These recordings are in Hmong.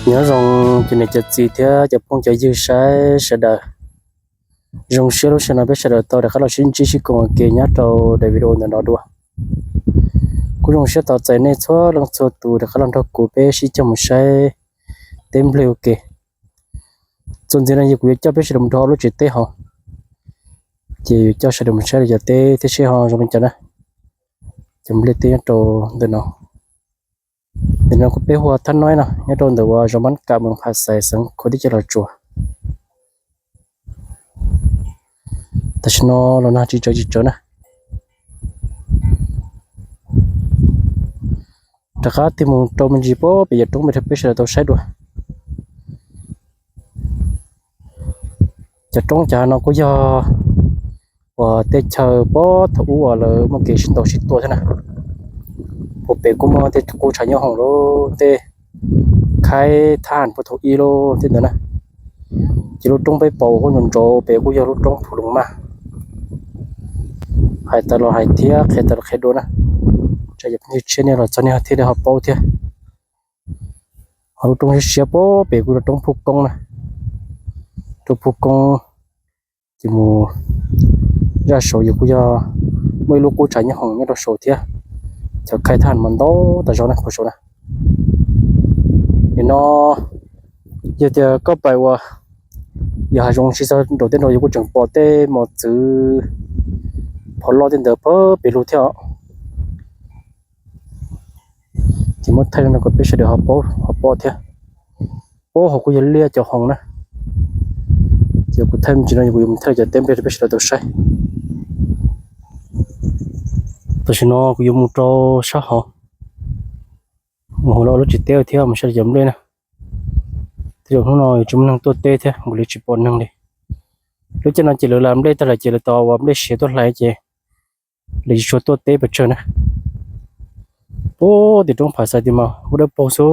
Nyob zoo cov niam cov txiv thiab cov phooj cov ywg saib sawv daws. Zoo siab lub sij hawm no peb sawv daws tau rov qab los sib ntsib sib koom ua ke nyob rau daim video ntawm no dua. Kuv zoo siab tos txais nej txhua leej txhua tus rov qab los nrog kuv peb sib coj mus saib teb nplej ua ke. Txuas ntxiv no yog kuv yuav coj peb sawv daws mus rau hauv lub tsev teb hauv, ces yuav coj sawv daws mus saib li cov teb thiab seb ho zoo li cas na. Cov nplej teb nyob rau ntawm no. Ntawm no kuj peb hu ua Thab Noib no, nyob rau ntawm uas zos Mab Kam, moos Pham Xais, xeev Khuam, teb chaws Los Tsuas. Tam sim no los nag tsis tsawv tsis tsawv na. Rov qab tig mus rau me ntsis pem cov roob pem rau peb sawv daws tau saib dua. Cov roob cov hav no kuj yog uas tej chaw pem thaum ub uas lawv muaj kev sib ntaus sib tua thiab na. Puag pem kuj muaj tej qub tshav nyooj hoom, lub tej khaib thab ham puag thaum ub lub tej ntawd na. Ces lub roob peb pom uas kuj ntsov ntsov pem kuj yog lub roob Phu Loos Maj. Hais tas los hais thiab, qhia tas los qhia dua na. Tsam yog phooj ywg tshiab nej los txog nej thiaj li ho paub thiab. Ho lub roob siab siab pem kuj yog roob Phuj Koob na. Roob Phuj Koob ces mus zaj saud yog kuj yog muaj ib lub qub tshav nyooj hoom nyob rau saud thiab. Cov khaib thab ham mas ntau tas zog na, qhov saud na. Nim no yog tias koj pais uas yog hav zoov siv txog nraum tej no yus kuj tseem pom tej mos txwv phom loj tej ntawd pem lug thiab os. Ces muab thaij no kom peb sawv daws ho paub thiab. Pem hauv kuj yog liaj cov hoom na. Ces kuv thaij me ntsis no yog kuv yuav mus thaij cov teb nplej rau peb sawv daws tau saib. Tam sim no kuv yuav mus rau sab hauv, mus hauv lub tsev teb thiab mus saib cov nplej na. Tej zaum hnub no yuav tsis muaj neeg tuaj teb thiab, nkaus li tsis pom neeg li. Lub caij no ces lawv lam nplej tag lawm ces lawv tos uas nplej siav tuaj hlais ces lawv tsis tshua tuaj teb pes tsawg na. Pem tim roob Pham Xais tim mas huab dawb paug xwb.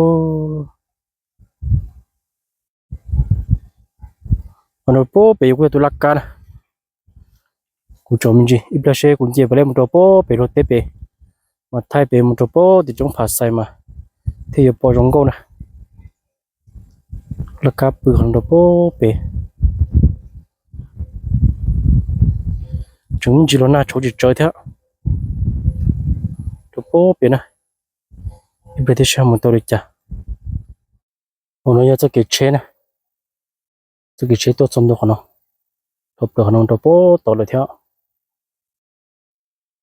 Ho no pem yus kuj yog tus laj kab na. Kuv tsom me ntsis ib pliag seb kuv nce pas lej mus rau pem luag teb pem, mas thaij pem mus rau pem tim roob Pham Xais mas thiaj yuav pom zoo nkauj na. Laj kab pw qhov no rau pem pem. Tseem me ntsis los nag tshauv tsis tsawv thiab. Rau pem pem na. Ib pliag thiab seb mus tau li cas. Hauv no yog txoj kev tsheb na. Txoj kev tsheb tuaj txog ntua qhov no, dhau plaws qhov no rau pem tod lawm thiab.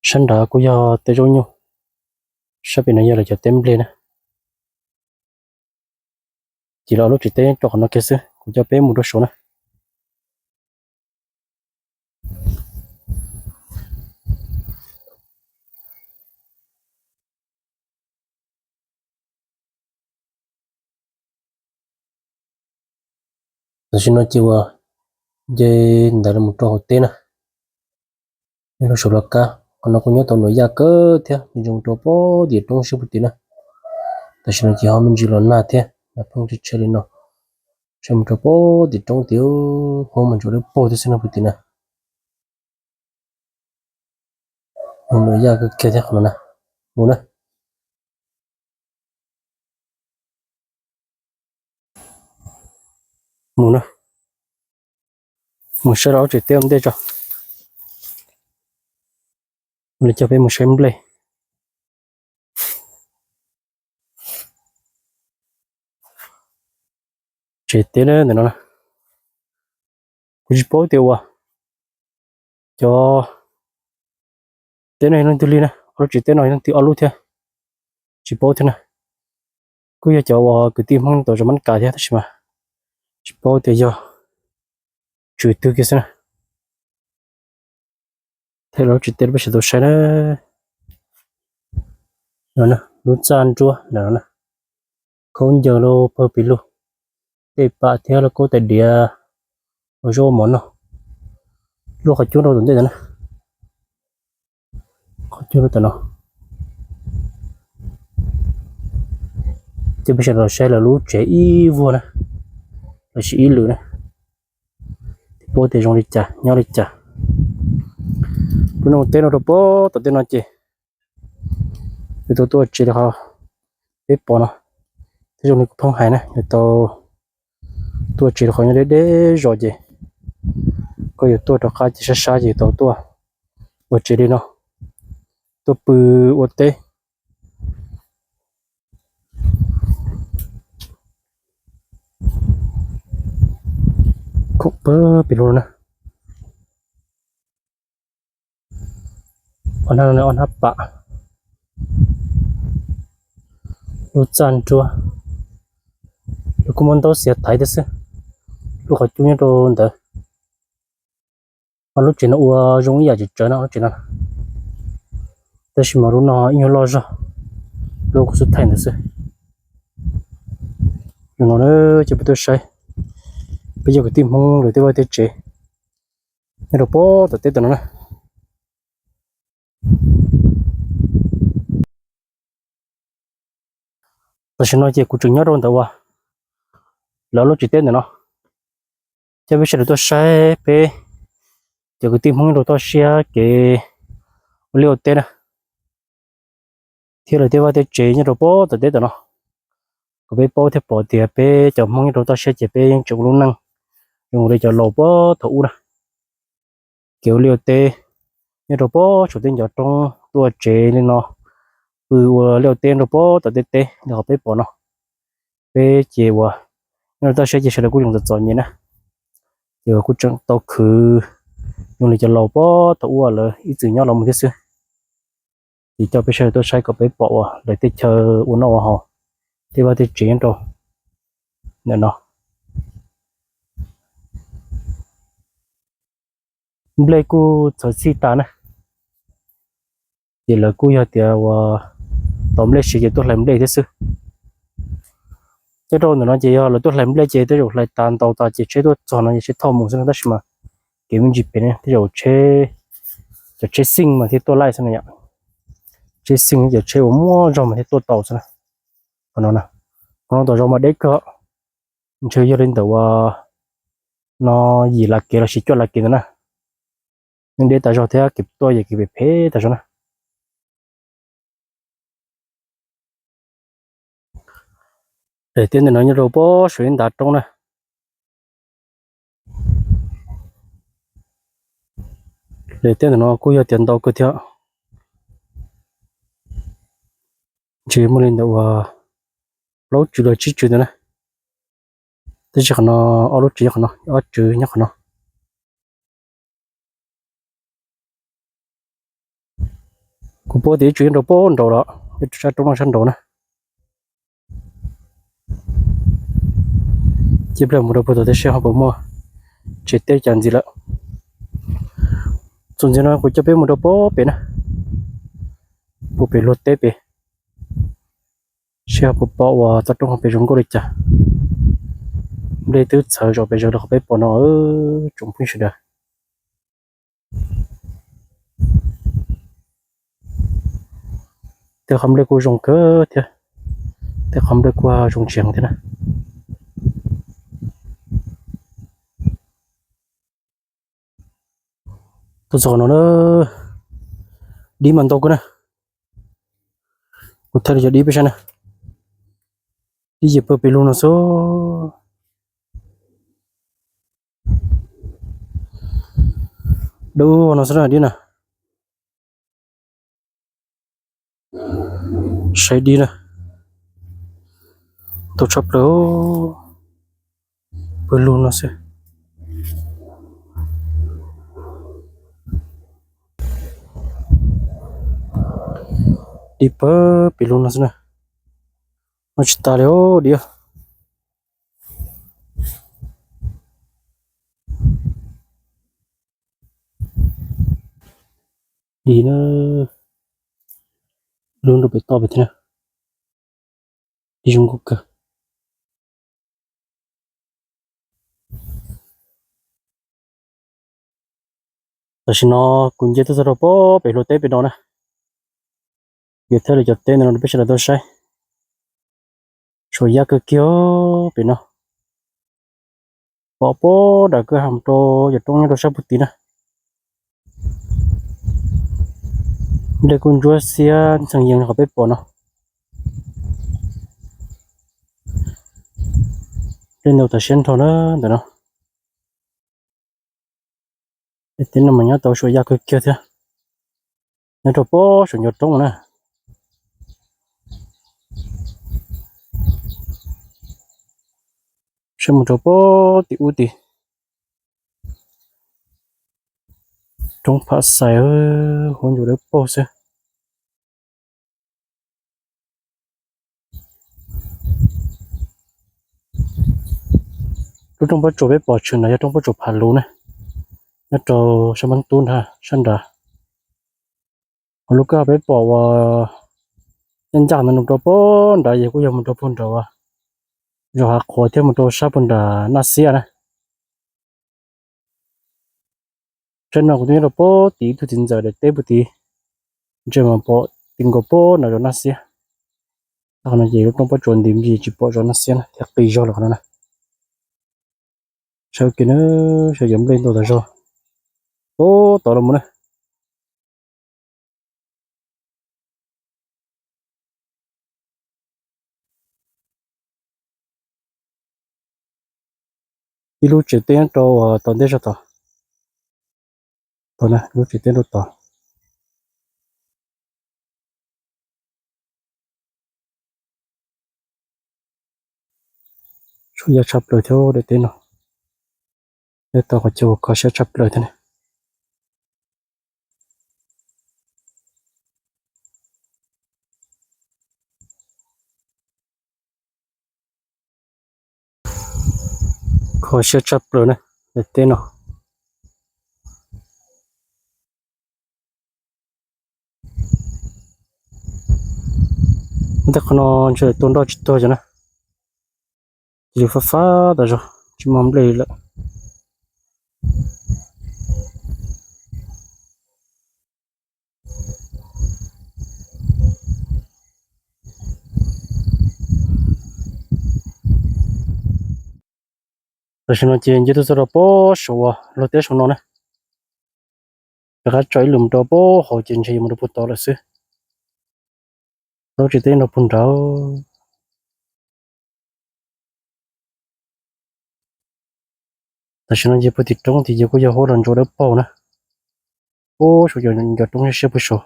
Sab nrad kuj yog tej zaub nyuj, sab pem no yog lawv cov teb nplej na. Ces los lub tsev teb rau qhov no kiag xwb, kuv coj peb mus rau saud na. Tam sim no ces uas nce ntawd los mus rau hauv teb na. Nyob rau saum laj kab, qhov no kuj nyob tau nuam yaj kawg thiab, nws zoo rau pem tim roob sab puag tim na. Tam sim no ces ho me ntsis los nag thiab, nag pheej tshee li no, tshee mus rau pem tim roob tim, huab mas ntsuav dawb paug thiab xwb no puag tim na. Nuam yaj kawg kiag thiab qhov no na. Mus na. Mus na. Mus saib lawv lub tsev teb ua ntej tso. Ua li coj peb mus saib nplej. Tsev teb ntawm no na, kuv tsis paub tias uas cov teb no yog leej twg li na, ob lub tsev teb no yog leej twg ob lub thiab, tsis paub thiab na. Kuj yog cov uas kwv tij Hmoob tom zos Mab Kam thiab tab sis mas tsis paub tias yog tswv twg kiag xwb na. Thaij lub tsev teb rau peb sawv daws tau saib na. Lub txaj nruab ntawm no na, khaub ncaws los pawg pes lug, tej pam thiab lauj kaub tais diav, ua zaub ua mov noj. Luaj qhov cub rau tom ntej ntawd na, qhov cub rau tom no. Ces peb sawv daws los saib lawv lub tsev ib vuag na, los sis ib lwm na, paub tias zoo li cas nyob li cas. Lub no teb no rau pem tom tej no ces yuav tau tuaj tsev li qhov peb pom no, Tej zoo li kuv pheej hais na, yus tau tuaj tsev rau qhov nyob deb deb zos ces koj yuav tuaj rov qab ces sab sab ces yuav tau tuaj ua tsev li no, tuaj pw ua teb. Khoom pawg pem lug na. Ob hnab, ob hnab pam, lub txaj nruab, lawv kuj muab ntaub xiav thaiv thiab xwb, lub qhov cub nyob rau ntawd. Lub tsev no ua zoo ib yam tsis tsawg na, lub tsev no, tab sis mas lub no ib nyuag loj zog, lub kuv xub thaij ntawd xwb. Zoo no ces peb tuaj saib, peb cov kwv tij Hmoob lawv tej vaj tej tsev nyob rau pob tom teb tom no na. Tam sim no ces kuv tseem nyob rau ntawm uas lawv lub tsev teb ntawm no, coj peb sawv daws tuaj saib peb cov kwv tij Hmoob nyob rau toj siab kev ua liaj ua teb na, thiab lawv tej vaj tej tsev nyob rau pob tom teb tom no, kom peb paub thiab pom tias peb cov Hmoob nyob rau toj siab ces peb yeej tseem ua lub neej zoo li cov laus puag thaum ub na. Kev ua liaj ua teb nyob rau pob saum tej ncov roob, tuaj tsev li no, pw ua liaj ua teb rau pob tom tej teb li qhov peb pom no. Peb ces uas nyob rau toj siab ces sawv daws kuj zoo txom txom nyem na, ces uas kuj tseem tau khwv zoo li cov laus puag thaum ub lawv ib txwm nyob los mus thiab xwb. Ces coj peb sawv daws tuaj saib kom peb pom uas lawv tej chaw ua noj ua haus, tej vaj tej tsev nyob rau ntawm no. Nplej kuj txhawv txhij tas na, ces lawv kuj yog tias uas tau nplej siav ces tuaj hlais nplej thiab xwb. Nyob rau ntawm no ces yog lawv tuaj hlais nplej ces tej zaum hlais tas ntaus tas ces tsheb tuaj txog no ces tsheb thauj mus xwb no, tab sis mas kev me ntsis pem ne tej zaum tsheb, cov tsheb xeej mas thiaj tuaj laij xwb na yom. Tsheb xeej cov tsheb uas muaj zog mas thiaj tuaj tau xwb na. Qhov no, qhov no tom zos mas deb kawg, ntshe yog li ntawm uas no yim las kev los sis cuaj las kev ntawd na. Yeej deb tas zog thiab kev tuaj ces kev phem phem tas zog na. Daim teb ntawm no nyob rau pob saum ib ntav roob na. Daim teb ntawm no kuj yog tias ntau kawg thiab, ntshe muaj li ntawm uas plaub tswv los tsib tswv ntawd na. Tab sis qhov no ob lub tswv nyob qhov no, ob tswv nyob qhov no. Kuv paub tias ib tswv nyob rau pob nraud los, ib tswv sab roob no sab nraud na. Cia pliag mus rau puag tom teb seb ho puas muaj tsev teb cas ntxiv lawm. Txuas ntxiv no kuv coj peb mus rau pob pem na, puag pem luag teb pem, seb ho puas pom uas toj roob ho pem zoo nkauj li cas. Nplej twb txhawv zom pes zaws rau qhov peb pom no tsoom phooj ywg sawv daws. Tej qhov nplej kuj zoo kawg thiab, tej qhov nplej kuj zoo tsis heev thiab na. Tuaj txog no na, dib mas ntau kawg na. Kuv thaij li cov dib peb saib na, dib ces pawg pes lug no xwb. Dub no xwb na dib na. Saib dib na, ntau tshaj plaws, pawg lug no xwb. Dib pawg pes lug no xwb na, noj tsis tas li os dib. Dib na, lub nram pem toj pem thiab na, dib zoo nkauj kawg. Tam sim no kuv nce tuaj txog rau pob pem hluav teb pem no na, yuav thaij li cov teb ntawm no rau peb sawv daws tau saib. Suam yaj kawg kiag pem no, pom pob nram kwj ha rau cov roob nyob rau sab puag tid na. Nplej kuj ntsuab xiab ntxheev yees qhov peb pom no. Nplej ntau tas siab nrho na ntawm no. Teb no mas nyob tau suam yaj kawg kiag thiab. Nyob rau pob saum ncov roob na. Saib mus rau pob tim ub tim roob Pham Xais, huab ncus dawb paug xwb. Lub roob pob tsuas peb pom tshwm no yog roob pob tsuas Phav Luv na, nyob rau sab Npab Tub nrad sab nrad. Ho lub kab peb pom uas ncaj ncaj ntawd mus rau pob nrad yog kuj yog mus rau puag nram uas zos Hav Qhuav thiab mus rau sab puag nram Naj Xiab na. Tsaib no kuv twb nyob rau pob tim ib tug txiv ntxawm daim teb puag tid, ntshe mas pom ti nkaus pob nram zos Naj Xiab. Qhov no ces lub roob pob tsuas ntim ntsis tsis pom zos Naj Xiab na thiab qis zog lawm qhov no na. Saib ua ke na, saib cov nplej ntau tas zog. Ub, tod los mus na. Ib lub tsev teb nyob rau tom ntej zog tod. Tod na, lub tsev teb rau tod. Suam yaj tshaj plaws thiab daim teb no. Nyob tau qhov chaw uas kho siab tshaj plaws thiab ne. Kho siab tshaj plaws na, daim teb no. Tej qhov no ntshe tuaj nroj tsis tuag cov na. Cia li fab fab tas zog tsis muaj nplej li lawm. Tam sim no ces nce tuaj txog rau pob saum uas luag teb saum no na. Rov qab tso ib lwm mus rau pob hauv ces ntshe yuav mus rau puag tod lawm xwb. Lub tsev teb no puag nrad. Tam sim no ces puag tim roob tim ces kuj yog huab los ntsuav dawb paug na. Ub, saum cov roob siab siab puag saud.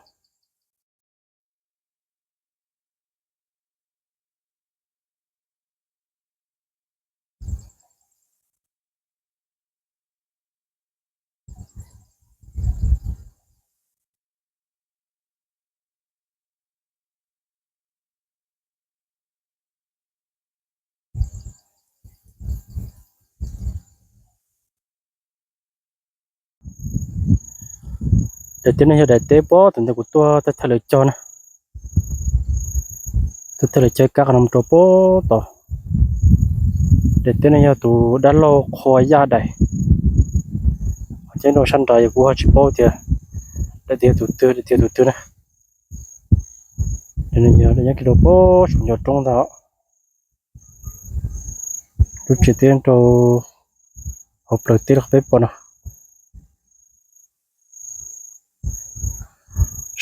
Daim teb no yog daim teb pob tom ntawd kuv tuaj thawj lawv cog na. Tuaj thawj lawv cog kab qhov no mus rau pob tod. Daim teb no yog tus dab laug qhua yaj daim. Ho cov rau sab nrad yog kuv ho tsis paub tias daim tias yog tus twg, daim tias yog tus twg na. Daim no yog daim nyob kiag rau pob saum ncov roob ntag. Lub tsev teb rau hauv plawv teb los peb pom no.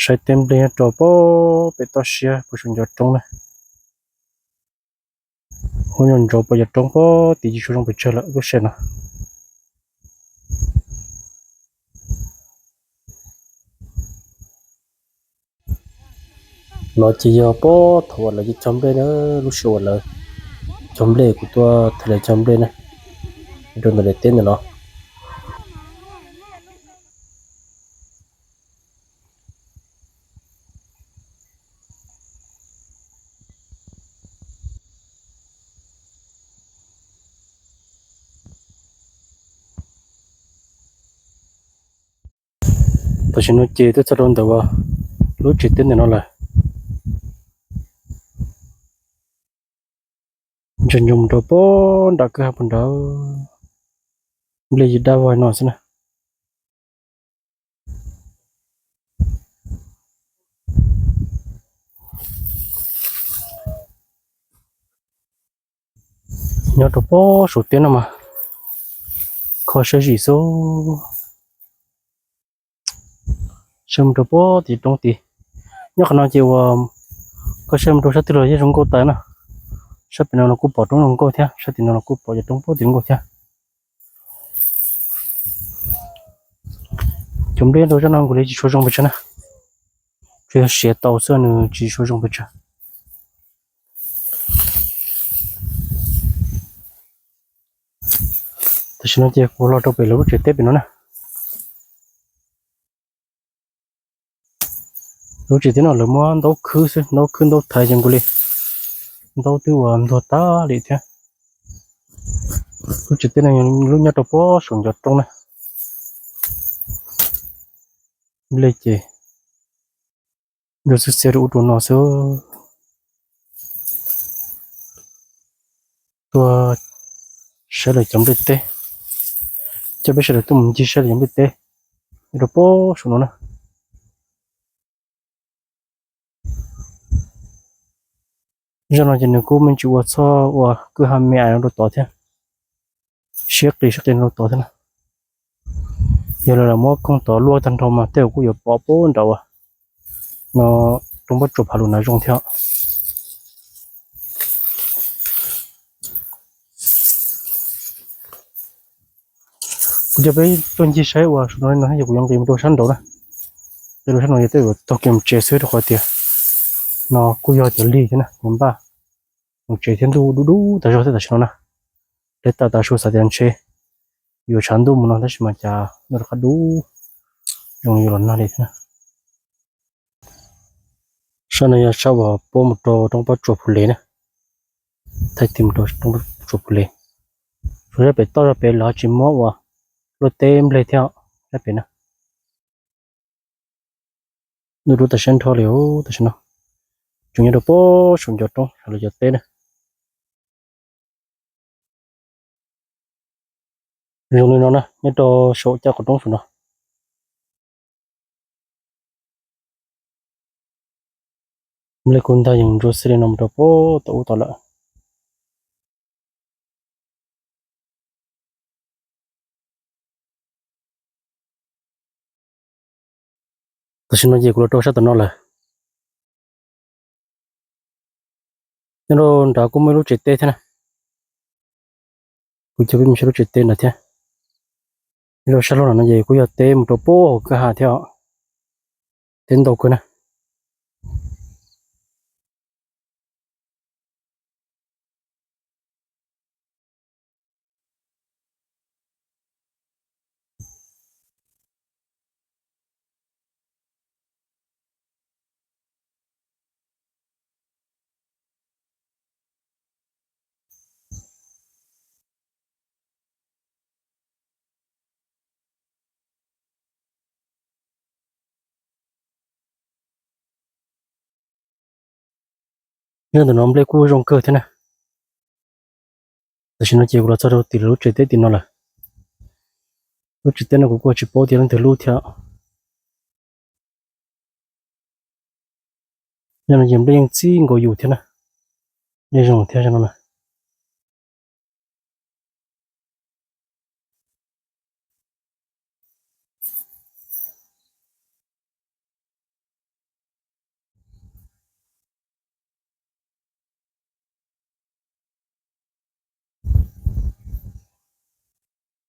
Saib teb nplej nyob rau pob pem toj siab puag saum ncov roob na. Huab nyob ntsoov puag cov roob pob tid tsis tshua zoo pes tsawg lawm lub sij hawm no. No ces yog pob thaum uas lawv cog nplej na, lub sij hawm uas lawv cog nplej kuv tuaj thawj lawv cog nplej na, rau ntawm daim teb ntawm no. Tam sim no ces twb txog rau ntawm uas lub tsev teb ntawm no lawm. Ntsia ntsoov mus rau pob nram kwj ha puag nrad, nplej yig dab vog no xwb na. Nyob rau pob saum teb no mas kho siab zim xwb. Saib mus rau pob tim roob tid. Nyob qhov no ces uas kho siab mus rau sab twg los yeej zoo nkauj tas na. Sab pem no los kuj pom roob zoo nkauj thiab, sab tim no los kuj pom cov roob puag tim zoo nkauj thiab. Cov nplej rau zaj no nkaus li tsis tshua zoo pes tsawg na. Tsuas yog siav tau xwb, nws tsis tshua zoo pes tsawg. Tam sim no ces kuv los rau pem lawv lub tsev teb pem no na. Lub tsev teb no lawv muab ntaub khwb xwb, ntaub khwb ntaub thaiv ces nkaus li ntaub twb ua ntuag tag li thiab. Lub tsev teb no lub nyob rau puag saum ncov roob na. Nplej ces ntsuab xiab xiab rau ub rau no xwb. Tuaj saib lawv cov nplej teb, coj peb sawv daws tuaj mus ncig saib lawv cov nplej teb rau puag saum no na. Zaj no ces nws kuj me ntsis ua txoj ua kwj ha me ais no rau tod thiab, siab qis siab qis no rau tod thiab na. Yog lawv muab khooj tod luaj tag nrho mas tej zaum kuj yuav pom puag nram uas no roob pob tsuas phav lus na zoo thiab. Kuv coj peb tuaj ncig saib ua saum no no yog kuv yuav nqis mus rau sab nraud na. Tej rau sab no yog tej zaum taug kev mus tsev xwb rau qhov tias no kuj yog cov lig thiab na, npaj mus tsev thiab ntuj dub dub tas zog thiab tam sim no na. Deb tas tas su xav tias ntshe yuav tshav ntuj mus no tab sis mas cas ntuj rov qab dub zoo yuav los nag li thiab na. Sab no yog sab uas puab mus rau roob pob tsuas Phu Lev na, thaij tig mus rau roob pob tsuas Phu Lev. Suav zaj pem toj zog pem lawv ho tsis muab ua luaj teb nplej thiab zaj pem na. Ntuj dub tas siab nrho li tam sim no, tseem nyob rau puag saum ncov roob saum lawv cov teb na. Zoo li no na, nyob rau saum caj qaum roob saum no. Nplej kuj ntag yeej ntsuab xiab li no mus rau puag tom ub tod lawm. Tam sim no ces kuv los rau sab tom no lawm. Nyob rau nrad kuj muaj ib lub tsev teb thiab na. Kuv coj peb mus saib lub tsev teb nrad thiab. Nyob rau sab lub no ces kuj yog teb mus rau puag hauv kwj ha thiab os. Teb ntau kawg na. Nyob ntawm no nplej kuj zoo kawg thiab na. Tam sim no ces kuv los txog rau tim lub tsev teb tim no lawm. Lub tsev teb no kuv kuj tsis paub tias leej twg lub thiab. Yog no ces nplej yeej txij nkaus yus thiab na. Nplej zoo thiab no na.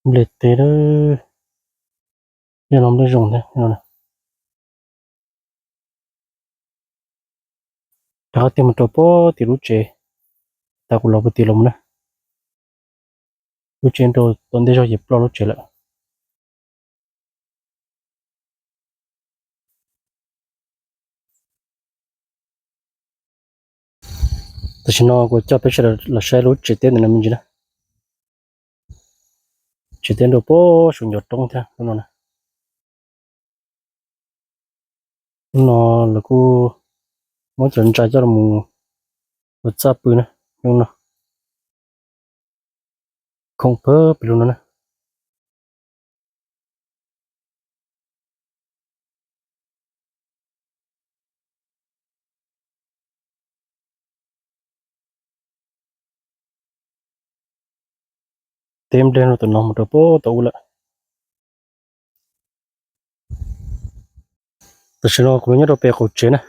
Nplej teb lawm, yog no nplej zoo thiab no. Rov qab tig mus rau puag tim lub tsev, tas kuv los puag tim los mus na. Lub tsev rau tom ntej zog ces ploj lub tsev lawm. Tam sim no kuv coj peb sawv daws los saib lub tsev teb ntawm no me ntsis na. Tsev teb nrau puag saum ncov roob thiab lub no na. Lub no lawv kuj muab cov ntsa coj los ua txaj pw na, lub no. Khoom pawg pem lub no na. Teb nplej no tom no mus rau puag tom ub lawm. Tam sim no kuv los nyob rau pem qaum tsev na.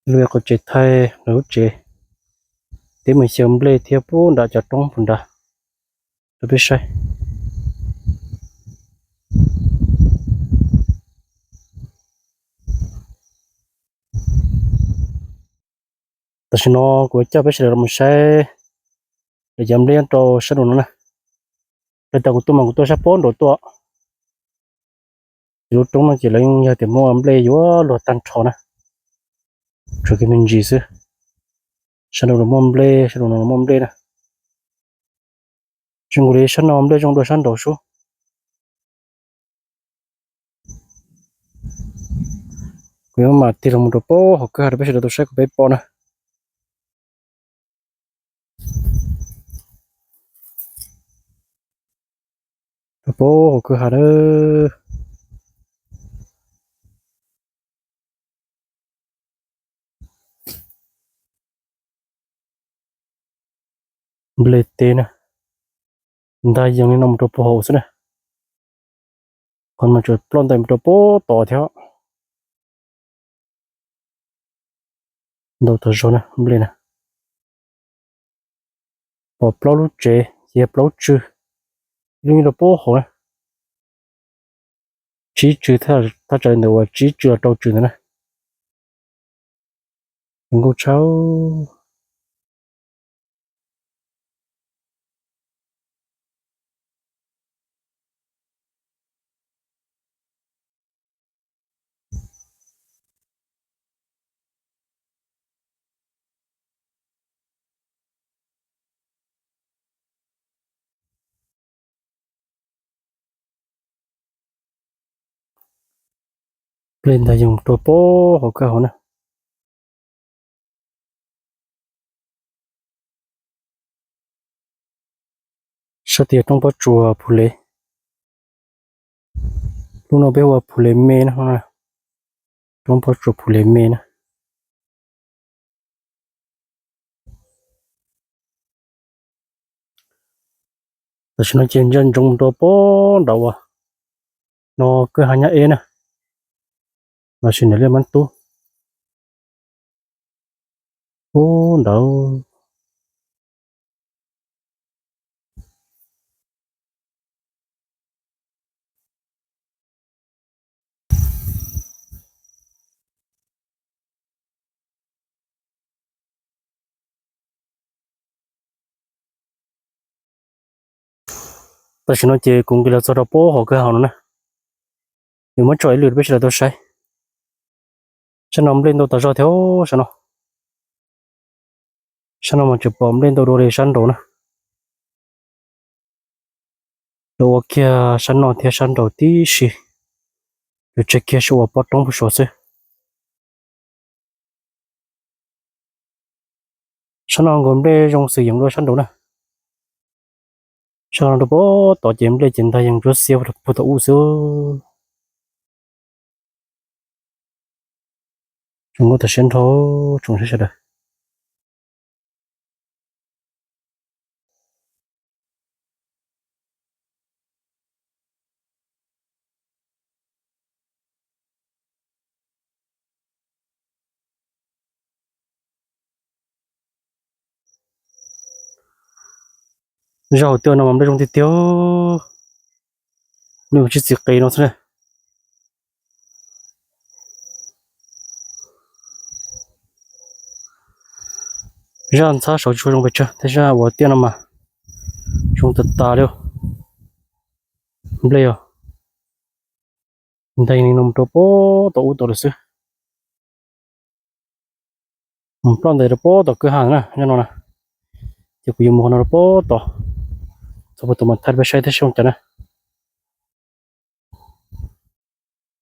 Lub qhov tsev thaij lawv lub tsev, teb mus xyaw nplej thiab pub nram cov roob puag nrad rau peb saib. Tam sim no kuv coj peb sawv daws los mus saib lawv cov nplej nyob rau sab nraum no na. Lawv tas kuv tuaj mas kuv tuaj sab pob nraum tuaj. Ces lub roob no ces lawv yeej yog tias muaj nplej yuav luag tag nrho na. Tshuav kiag me ntsis xwb. Sab nraum no muaj nplej, sab nraum no muaj nplej na. Zoo nkaus li sab no nplej zoo dua sab nraum sub. Kuv yuav mam tig los mus rau pob hauv kwj ha rau peb sawv daws tau saib kom peb pom na. Rau pob hauv kwj ha na. Nplej teb na, ntag yees li no mus rau puag hauv xwb na. Qhov no tseem ploj ntais mus rau pob tod thiab. Ntau tag zog na nplej na. Pom plaub lub tsev ces yog plaub tsw, ib lub nyob rau pob hauv na. Tsib tsw, thaj tsam li ntawd uas tsib tsw los rau tsw ntawd na. Zoo nkauj tshaj. Nplej ntag yees rau pob hauv kwj ha na. Sab tid roob pob tsuas Phu Lev. Lub no peb hu ua Phu Lev me na, roob pob tsuas Phu Lev me na. Tam sim no ces ntsia ntsoov mus rau pob nraud uas no kwj ha nyab eb na, los sis nram liaj mab tub ub nraud. Tam sim no ces kuv nqis los txog rau pob hauv kwj ha no na, yuav muab tso ib lwm rau peb sawv daws tau saib. Sab no nplej ntau tas zog thiab sab no. Sab no mas tseem pom nplej ntau dua li sab nraud na. Lawv ua kiag sab no thiab sab nraud tib si, yuav tseg kiag sab uas pob roob puag saud xwb. Sab no nkaus nplej zoo xwm yees dua sab nraud na. Sab no rau pob tod ces nplej ces ntag yees ntsuab xiab puag tom ub xwb. Zoo nkauj tas siab nrho tsoom saib sawv daws. Zaj hauv tiaj no mas nplej zoo tiag tiag, nplej tsis txi qis no xwb na. Zaj ntxhab saud tsis tshua zoo pes tsawg, thiab zaj uas tiaj no mas zoo tas tas li. Nplej os, ntag yees li no mus rau pob tom ub tod lawm xwb. Mus ploj ntais rau pob tom kwj ha na, zaj no na. Ces kuv yuav mus qhov no rau pob tod, txog puag tom mas thaij rau peb saib thiab zoo cas na.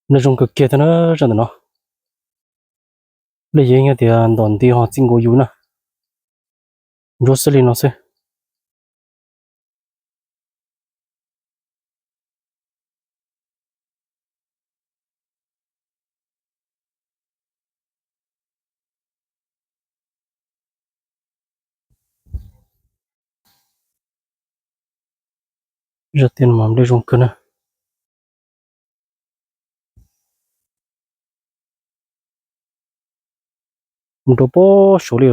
Nplej zoo kawg kiag thiab na zaj ntawm no. Nplej yeej yog tias ntom nti ho txij nkaus yus na. Ntsuab xwb li no xwb. Zaj tiaj no mas nplej zoo kawg na. Mus rau pob saud li,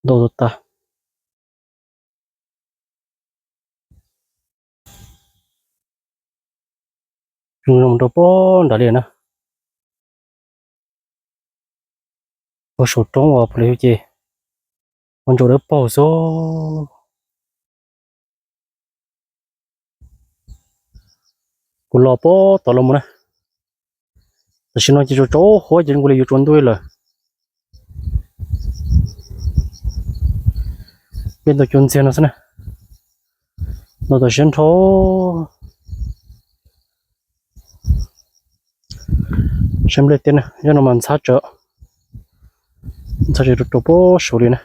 ntau tag. Mus rau pob nrad li na. Pob saum roob uas pem li ces ua ntsaum dawb paug xwb. Kuv los pob tom los mus na. Tam sim no ces tsaus tsaus huab ces kuv li yuav tsaus ntuj lawm. Nplej ntau cuag ntxiag no xwb na. Ntau tau siab nrho. Saib nplej teb na, yog no mas ntxhab tsawv, ntxhab tsawv rau pob saud li na.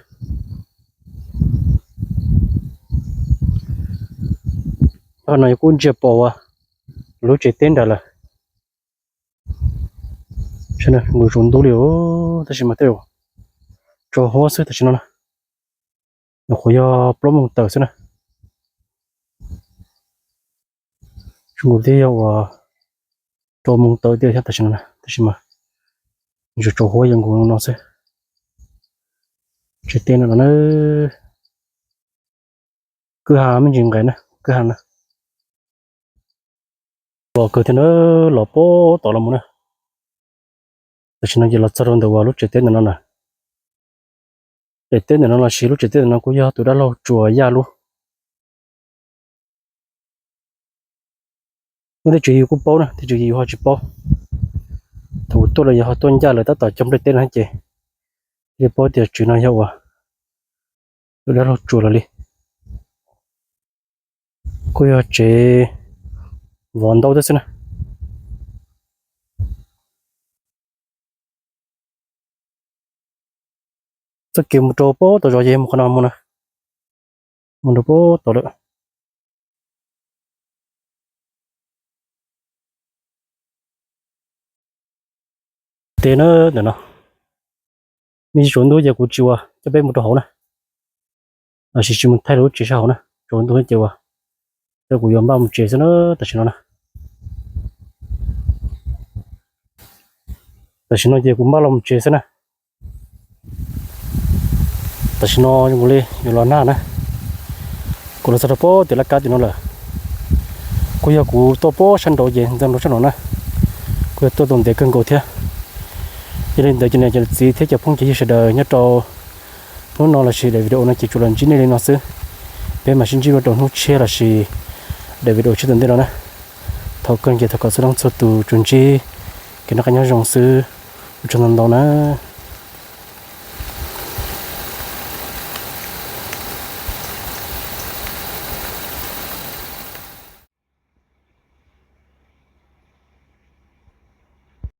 Yog no yog kuj ntsia pom lub tsev teb nrad lawm. Mus tsaus ntuj li, tab sis mas tej zaum tsaus huab xwb tam sim no na. Nyuam qhuav yog plaub moos tawm xwb na. Tsis nkaus twb yog uas rau moos tawm tiag thiab tam sim no na, tab sis mas tsaus tsaus huab yog nkaus no xwb. Tsev teb no na, kwj ha me ntsis nqes na, kwj ha na. Los kawg thiab na, los pob tom los mus na. Tam sim no ces los txog rau ntawm uas lub tsev teb ntawm no na. Tsev teb ntawm no los sis lub tsev teb ntawm no kuj yog tus dab laug Tsuas Yaj lub. Muaj tej tswv yim kuj paub na, tej tswv yim yus ho tsis paub. Thaum kuv tuaj los yog ho tuaj ncaj lawv tab tom cog nplej teb no ces thiaj li paub tias tsev no yog uas tus dab laug Tsuas lawv li. Kuj yog tsev vov ntaub thiab xwb na. Txoj kev mus rau pob tom zos ces mus qhov no mus na, mus rau pob tom lawm. Teb na ntawm no, nws tsaus ntuj ces kuv tsis ua coj peb mus rau hauv na, los sis tsis mus thaij lub tsev sab hauv na, tsaus ntuj ces ua, ces kuv yuav npaj mus tsev xwb na tam sim no na. Tam sim no ces kuv npaj los mus tsev xwb na. Tam sim no kuv li yuav los nag na, kuv los txog rau pob tim laj kab tim no lawm. Kuj yog kuv tuaj pob sab nraud ces ntxeev rau sab no na, kuj yog tuaj tau ntev kawg nkaus thiab. Yog li ntawd ces niam cov txiv thiab cov phooj cov ywg sawv daws nyob rau hnub no los sis daim video no ces tsuas los ntsib nej li no xwb. Peb mam sib ntsib dua rau hnub tshiab los sis daim video tshiab tom ntej no na. Thov kawg ces thov kom txhua leej txhua tus tsuas ntsib kev noj qab nyob zoo xwb. Ua tsaug ntau ntau na.